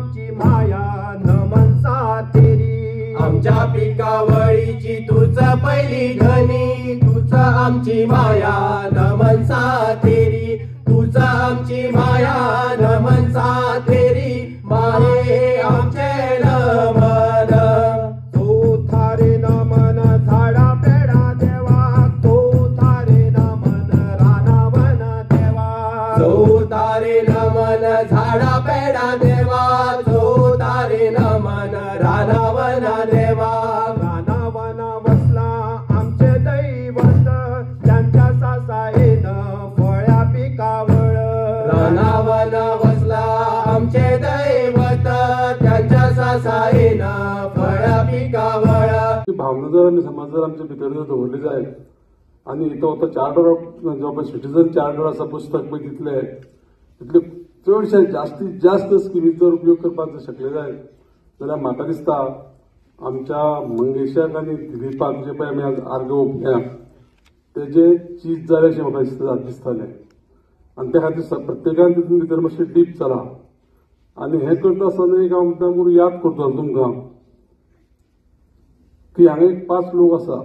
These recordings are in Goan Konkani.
आमची माया नमन सातेरी. आमच्या पिकावळीची तूच पहिली धनी, तूच आमची माया नमन सातेरी, तूच आमची माया नमन सातेरी, माये आमचे नमन. तो थारे नमन झाडा पेडा देवा, तो थारे नमन रानावन देवा, तो तारे नमन झाडा पेडा देवा, तो तारे नमन रानावन देवा. रानावन वसला आमचे दैवत, त्यांच्या सासायेन फळ्या पिकावळ. रानावन वसला आमचे दैवत, त्यांच्या सासायेन फळ्या पिकावळ. भावना जर आमी समाज जर आमच्या भितर जर दवरली जाय आनी तो तो चार्टर ऑफ जो पळय सिटीजन चार्टर आसा पुस्तक पळय दितले तितले चडशे जास्तीत जास्त स्किमीचो उपयोग करपाक जर शकले जाय जाल्यार म्हाका दिसता आमच्या मंगेशाक आनी दिलीपाक जे पळय आमी आज आर्गां ओंपल्या तेजे चीज जालें अशें म्हाका दिसतालें. आनी त्या खातीर प्रत्येकान तितून भितर मातशें डीप जाला आनी हें करता आसतना एक हांव मुद्दाम याद करतलो तुमकां की हांगा एक 5 लोक आसा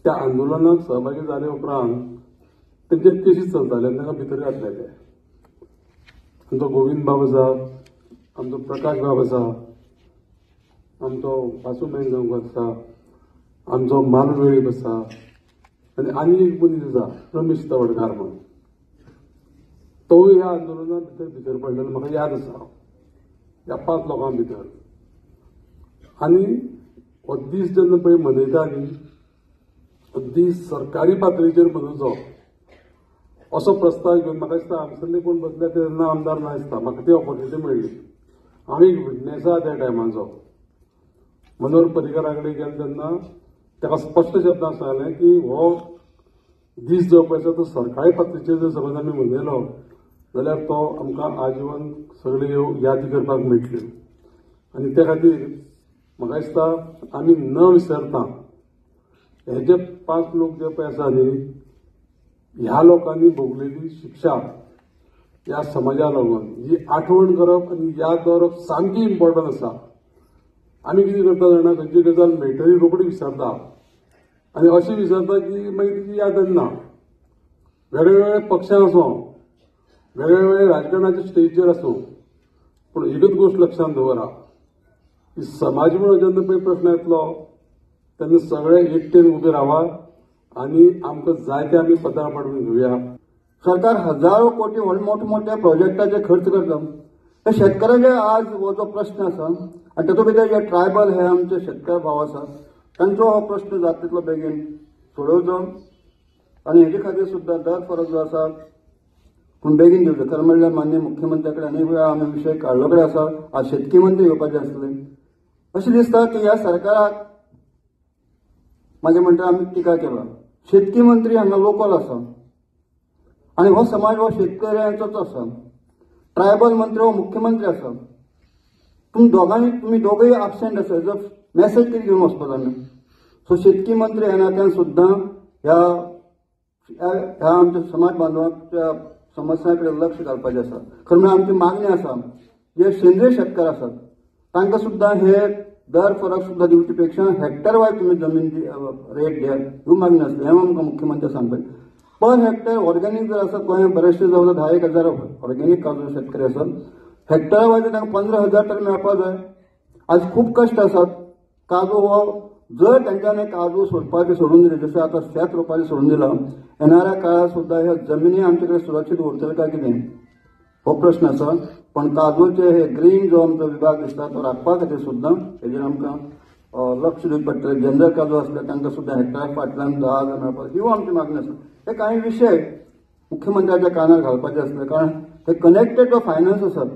त्या आंदोलनाक सहभागी जाले उपरांत तेंचेर केशी चलताले आनी तांकां भितर घातलेले. आमचो गोविंद बाब आसा, आमचो प्रकाश बाब आसा, आमचो वासू मेणगांवकर आसा, आमचो मालू वेळीप आसा आनी आनी एक मनीस आसा रमेश तवडकार म्हणून, तोवूय ह्या आंदोलना भितर भितर पडलेलो म्हाका याद आसा ह्या 5 लोकां भितर. आनी हो दीस जेन्ना पळय मनयता न्ही, हो दीस सरकारी पातळीचेर मनोवचो असो प्रस्ताव घेवन म्हाका दिसता हांगासरले कोण बसले तेन्ना आमदार ना दिसता, म्हाका ती ऑपॉर्च्युनिटी मेळ्ळी. हांव एक विटनेस आसा त्या टायमाचो. मनोहर पर्रीकरा कडेन गेले तेन्ना ताका स्पश्ट शब्दान सांगलें की हो दीस जो पळय आसा तो सरकारी पातळीचेर जर समज आमी मनयलो जाल्यार तो आमकां आजीवन सगळे यादी करपाक मेळटल्यो. आनी त्या खातीर म्हाका दिसता आमी न विसरता हे जे 5 लोक जे पळय आसा न्ही, ह्या लोकांनी भोगलेली शिक्षा ह्या समाजा लागून ही आठवण करप आनी याद दवरप सामकी इम्पॉर्टंट आसा. आमी कितें करता जाणा, खंयची गजाल मेळटली रोखडी विसरता आनी अशी विसरता की मागीर तिची याद येना. वेगळे वेगळे पक्षां आसूं, वेगळे वेगळे राजकारणाच्या स्टेजीचेर आसूं, पूण एकच गोश्ट लक्षांत दवरा की समाज म्हणून जेन्ना पळय प्रश्न येतलो तेन्ना सगळे एकटेन उबे रावा आनी आमकां जाय ते आमी पदां पाडून घेवया. सरकार हजारो कोटी व्हड मोठे मोठे प्रोजेक्टाचे खर्च करता. तर शेतकऱ्यांचे आज हो जो प्रश्न आसा आनी तातूंत भितर जे ट्रायबल हे आमचे शेतकार भाव आसा तांचो हो प्रश्न जाता तितलो बेगीन सोडोवचो आनी हेजे खातीर सुद्दां दर फरक जो आसा पूण बेगीन दिवचो. खरें म्हणल्यार माननीय मुख्यमंत्र्या कडेन अनेक वेळा आमी विशय काडलो कडेन आसा, आज शेतकी मंत्री येवपाचे आसले. अशें दिसता की ह्या सरकाराक म्हाजे म्हणटा आमी टिका केला. शेतकी मंत्री हांगा लोकल आसा आनी हो समाज हो शेतकऱ्यांचोच आसा. ट्रायबल मंत्री हो मुख्यमंत्री आसा. तुमी दोगांय तुमी दोगूय absent आसा, हेजो मॅसेज कितें घेवन वचपाचो आमी. सो शेतकी मंत्री ह्या नात्यान सुद्दां ह्या ह्या आमच्या समाज बांधवांच्या समस्यां कडेन लक्ष घालपाचें आसा. खरें म्हळ्यार आमची मागणी आसा जे सेंद्रीय शेतकार आसात तांकां सुद्दां हे दर फरक सुद्दां दिवचे पेक्षा हेक्टर वायज तुमी जमीन रेट दियात ह्यो मागणी आसली. हें आमकां मुख्यमंत्री सांगपाचें. पर हेक्टर ऑर्गेनीक जर आसा गोंयांत बरेचशे जवळ 10-1 हजार ऑर्गेनीक काजू शेतकरी आसात, हेक्टरा वायज तांकां 15,000 तरी मेळपाक जाय. आज खूब कश्ट आसात. काजू हो जर तांच्यांनी काजू सोडपाचें सोडून दिलें, जशें आतां शेत रोवपाचें सोडून दिलां, येणाऱ्या काळार सुद्दां ह्या जमिनी आमचे कडेन सुरक्षीत उरतले काय कितें हो प्रश्न आसा. पण काजूचे हे ग्रीन जो आमचो विभाग दिसता तो राखपा खातीर सुद्दां हेजेर आमकां लक्ष दिवचें पडटलें. जनरल काजू आसले तांकां सुद्दां हेक्टरा फाटल्यान 10,000 मेळपाक ह्यो आमची मागणी आसा. हे कांय विशय मुख्यमंत्र्याच्या कानार घालपाचे आसले, कारण हे कनेक्टेड टू फायनान्स आसात.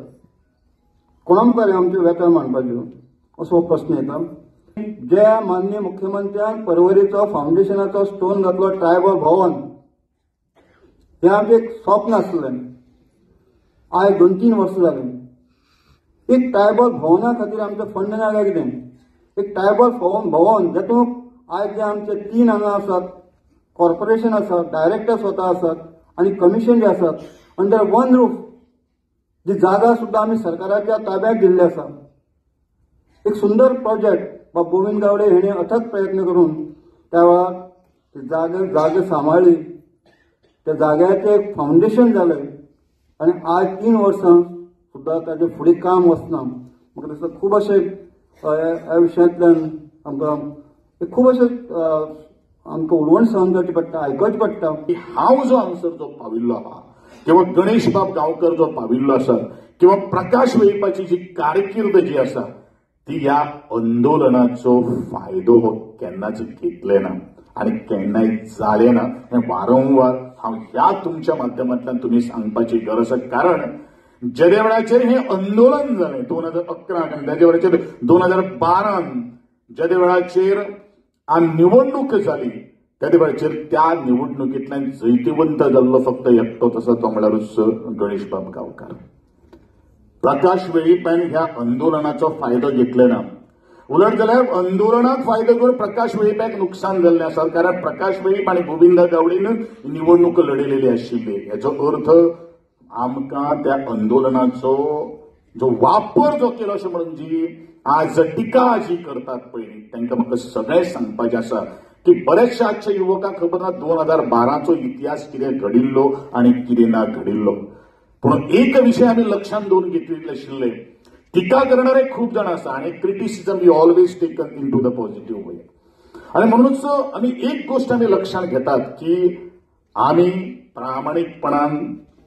कोणा मुखार आमच्यो व्यथा मांडपाच्यो असो प्रश्न येता. ज्या माननीय मुख्यमंत्र्यान परवरीचो फावंडेशनाचो स्टोन घातलो ट्रायबल भवन, हें आमचें एक स्वप्न आसलें. आयज 2-3 वर्सां जालीं. एक ट्रायबल भवना खातीर आमचें फंड ना काय कितें? एक ट्रायबल भवन जातूंत आयज जे आमचे 3 हांगा आसात, कॉर्पोरेशन आसा, डायरेक्टर स्वता आसात आनी कमिशन जे आसात अंडर वन रूफ जी जागा सुद्दां आमी सरकाराच्या ताब्यात दिल्ली आसा. एक सुंदर प्रोजेक्ट बाब गोविंद गावडे हेणे अथक प्रयत्न करून त्या वेळार जागे सांबाळ्ळी, त्या जाग्याचें एक फावंडेशन जालें आनी आज 3 वर्सां सुद्दां ताजे फुडें काम वचना. म्हाका दिसता खूब अशें ह्या विशयांतल्यान आमकां खूब अशें आमकां उलोवण सहन करचें पडटा, आयकचें पडटा. हांव जो हांगसर जो पाविल्लो आहा किंवा गणेश बाब गांवकर जो पाविल्लो आसा किंवा प्रकाश वेळीपाची जी कारकीर्द जी आसा ती ह्या आंदोलनाचो फायदो हो केन्नाच घेतले ना आनी केन्नाय जालें ना. हें वारंवार हांव ह्या तुमच्या माध्यमांतल्यान तुमी सांगपाची गरज आसा. कारण जेदे वेळाचेर हें आंदोलन जालें 2011 आनी तेजे वेळाचेर 2012 जेदे वेळाचेर निवडणूक जाली तेदे वेळाचेर त्या निवडणुकींतल्यान जैतिवंत जाल्लो फक्त एकटोच आसा तो म्हळ्यारूच गणेशबाब गांवकार. प्रकाश वेळीपान ह्या आंदोलनाचो फायदो घेतले ना. उलट जाल्यार आंदोलनाक फायदो करून प्रकाश वेळीपाक नुकसान जाल्लें आसा. कारण प्रकाश वेळीप आनी गोविंद गावडीन निवडणूक लढयलेली आशिल्ली. हेचो अर्थ आमकां त्या आंदोलनाचो जो वापर जो केलो अशें म्हणून जी आज टिका जी करतात पळय तांकां म्हाका सगळें सांगपाचें आसा की बरेचशे आजच्या युवकांक खबर ना 2012चो इतिहास कितें घडिल्लो आनी कितें ना घडिल्लो. पूण एक विशय आमी लक्षांत दवरून घेतिल्ले आशिल्ले, टिका करणारे खूब जाण आसा आनी criticism we always taken into the positive way. आनी म्हणूनच आमी एक गोश्ट आमी लक्षांत घेतात की आमी प्रामाणीकपणान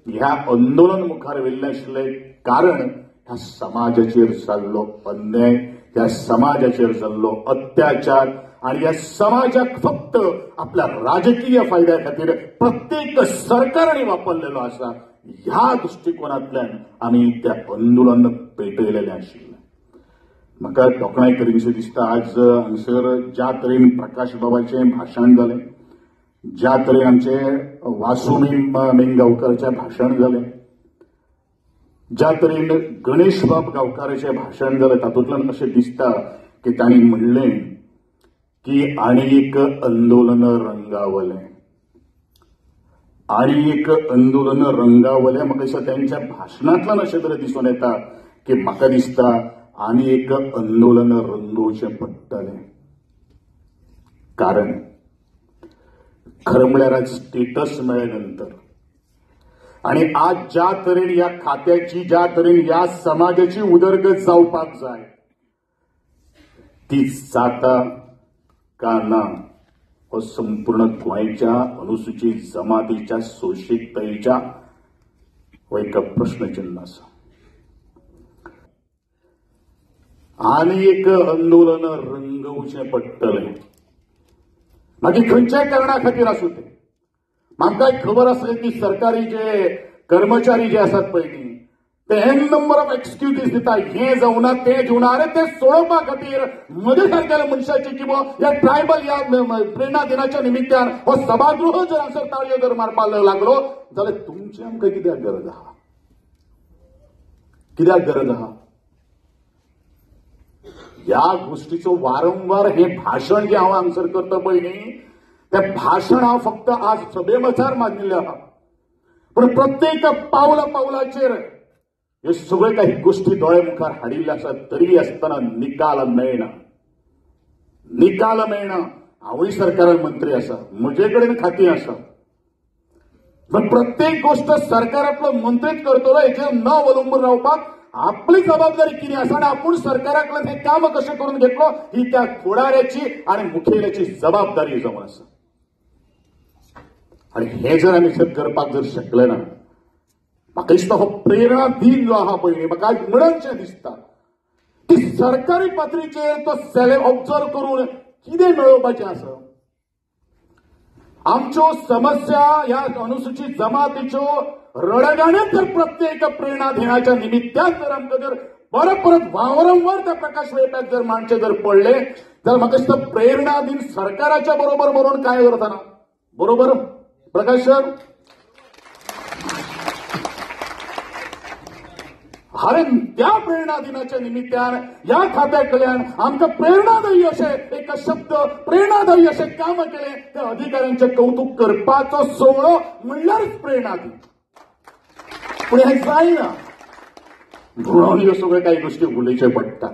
ह्या आंदोलन मुखार व्हेल्लें आशिल्लें. कारण ह्या समाजाचेर जाल्लो अन्याय, ह्या समाजाचेर जाल्लो अत्याचार आनी ह्या समाजाक फक्त आपल्या राजकीय फायद्या खातीर प्रत्येक सरकारांनी वापरलेलो आसा. ह्या दृश्टिकोनांतल्यान आमी त्या आंदोलन पेटयलेलें आशिल्लें. म्हाका तोखणाय करीनशें दिसता आज हांगसर ज्या तरेन प्रकाश बाबाचें भाशण जालें, ज्या तरेन आमचे वासू मेंगांवकराचें भाशण जालें, ज्या तरेन गणेशबाब गांवकाराचें भाशण जालें, तातूंतल्यान अशें दिसता की तांणी म्हणलें की आनी एक आंदोलन रंगावलें, आनी एक आंदोलन रंगावलें. म्हाका दिसता त्यांच्या भाशणांतल्यान अशें तरेन दिसून येता की म्हाका दिसता आनी एक आंदोलन रंगोवचें पडटलें. कारण खरें म्हळ्यार आज स्टेटस मेळ्ळे नंतर आनी आज ज्या तरेन ह्या खात्याची, ज्या तरेन ह्या समाजाची उदरगत जावपाक जाय ती जाता का ना हो संपूर्ण गोंयच्या अनुसूचित जमातीच्या सोंशीकतायेच्या हो एक प्रश्नचिन्ह आसा. आनी एक आंदोलन रंगोवचें पडटलें. मागीर खंयच्याय कारणा खातीर आसूं तें. म्हाका खबर आसलें की सरकारी जे कर्मचारी जे आसात पळय न्ही ते एन नंबर ऑफ एक्सक्युजीस दिता, हें जावना तें जावना. अरे तें सोडोवपा खातीर म्हजे सारक्या मनशाची किंवा ह्या ट्रायबल ह्या प्रेरणा दिनाच्या निमित्तान हो सभागृह जर हांगसर ताळयो जर मारपाक लागलो जाल्यार तुमची आमकां कित्याक गरज आहा, कित्याक गरज आहा? ह्या गोष्टीचो वारंवार हें भाशण जें हांव हांगसर करता पळय न्ही तें भाशण हांव फक्त आज सभे मचार मांडिल्लें आहा, पूण प्रत्येक पावला पावलाचेर ह्यो सगळ्यो काही गोष्टी दोळे मुखार हाडिल्ल्यो आसात. तरी आसतना निकाल मेळना, निकाल मेळना. हांवूय सरकारान मंत्री आसा, म्हजे कडेन खातीं आसा, पण प्रत्येक गोष्ट सरकार आपलो मंत्रीच करतलो हेचेर न अवलंबून रावपाक आपली जबाबदारी कितें आसा आनी आपूण सरकाराकडल्यान हें काम कशें करून घेतलो ही त्या फुडाऱ्याची आनी मुखेल्याची जबाबदारी जावन आसा. आनी हें जर आमी जर करपाक जर शकले ना, म्हाका दिसता हो प्रेरणा दिन जो आहा पळय म्हाका आज म्हणचें दिसता की सरकारी पातळीचेर तो सेले ऑब्जर्व करून कितें मेळोवपाचें आसा. आमच्यो समस्या ह्या अनुसूचित जमातीच्यो रडगाणें जर प्रत्येक प्रेरणा दिनाच्या निमित्तान जर आमकां जर परत परत वारंवार त्या प्रकाश वेळपाक जर मांडचे जर पडले जाल्यार म्हाका दिसता प्रेरणा दिन सरकाराच्या बरोबर बरोवन कांय करतना बरोबर प्रकाश सर. अरे त्या प्रेरणा दिनाच्या निमित्तान ह्या खात्याकडल्यान आमकां प्रेरणादायी अशें एक शब्द, प्रेरणादायी अशें काम केलें त्या अधिकाऱ्यांचें कौतुक करपाचो सोहळो म्हणल्यारच प्रेरणा दिन. पूण हें जायना. म्हणून ह्यो सगळ्यो काही गोष्टी उलोवच्यो पडटा.